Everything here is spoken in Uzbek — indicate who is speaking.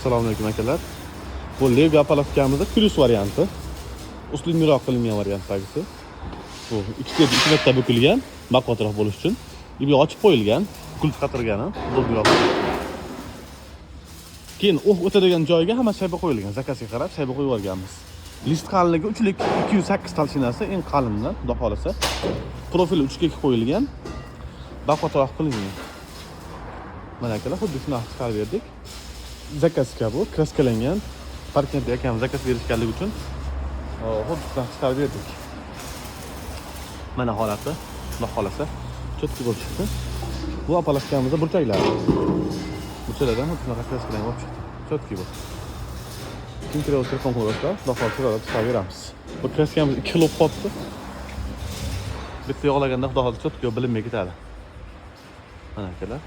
Speaker 1: Assalomu alaykum, akalar. Bu Lego опалубка mizda плюс varianti. Удлинённый roq qilingan variantdagisi. Bu ikkita ikki marta bukilgan, baquvvatroq bo'lish uchun. Bu ochib qo'yilgan, qulf qatirgani, удобный roq. Keyin o'q o'tadigan joyiga hamma shayba qo'yilgan. Заказ ga qarab shayba qo'yib yuborganmiz. List qalinligi 3lik 208 толщина si, eng qalindan, xudo xohlasa. Profili 3 ga 2 qo'yilgan. Baquvvatroq qilingan. Mana, akalar, xuddi shunaqa chiqarib berdik. Заказ ga bu kraskalangan. Parkentda akam заказ berishganligi uchun xuddi shunaqa chiqarib berdik. Mana holati, xudo xohlasa, чётко bo'lib chiqdi. Bu опалубка mizda burchaklari. Burchaklardan xuddi shunaqa kraskalangan bo'lib chiqdi. Чётко bu. Kim kerak bo'lsa, telefon qilasizlar, xudo xohlasa, chiroyli chiqarib beramiz. Bu kraskamiz ikki xil bo'lib qolibdi. Bitta yog'laganda, xudo xohlasa, чётко bilinmay ketadi. Mana, akalar.